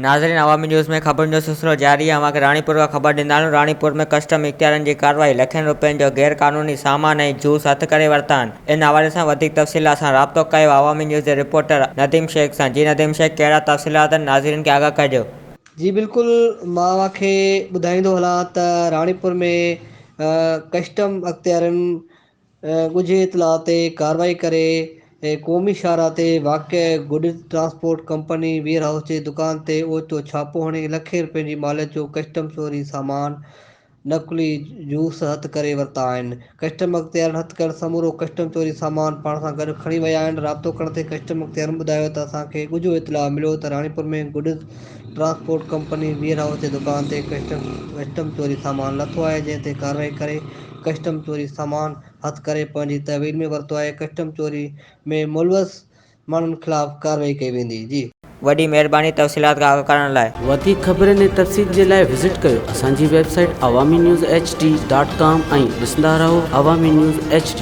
ناظرين عوامي نيوز ۾ خبرن جو سلسلو جاري آهي اوهان کي راڻيپور کان خبر ڏيندا هلون راڻيپور ۾ ڪسٽم اختيارين جي ڪارروائي لکين روپين جو غير قانوني سامان ۽ جوس هٿ ڪري ورتا آهن ان حوالي سان وڌيڪ تفصيل لاء اسان رابطو ڪيو عوامي نيوز جي رپورٽر نديم شيخ سان جي نديم شيخ ڪهڙا تفصيلات آهن ناظرين کي آگاهه ڪجو. جي بلڪل مان اوهان کي ٻڌائيندو هلان ته راڻيپور ۾ ڪسٽم اختيارين ڳجهي اطلاع تي ڪارروائي ڪري قومي شاهراهه تي واقع goods transport company warehouse جي دڪان تي اوچتو ڇاپو هڻي لکين رپين جي ماليت جو ڪسٽم چوري سامان نقلي جوس هٿ ڪري ورتا آهن. ڪسٽم اختيارين هٿ ڪيل سمورو ڪسٽم چوري سامان پاڻ سان گڏ کڻي ويا آهن. رابطو ڪرڻ تي ڪسٽم اختيارين ٻڌايو ته اسان کي ڳجهو اطلاع مليو ته Ranipur ۾ goods transport company warehouse جي دڪان تي ڪسٽم چوري سامان لٿو آهي جنهن تي ڪارروائي ڪري ڪسٽم چوري سامان هٿ ڪري پنهنجي تحويل ۾ ورتو آهي، ڪسٽم چوري ۾ ملوث ماڻهن خلاف ڪارروائي ڪئي ويندي. جي. وڏي مهرباني تفصيلات کان آگاهه ڪرڻ لاء. وڌيڪ خبرن ۽ تفصيل جي لاء وزٽ ڪيو اسان جي website Awami news H D dot com ۽ ڏسندا رهو عوامي نيوز ايڇ ڊي.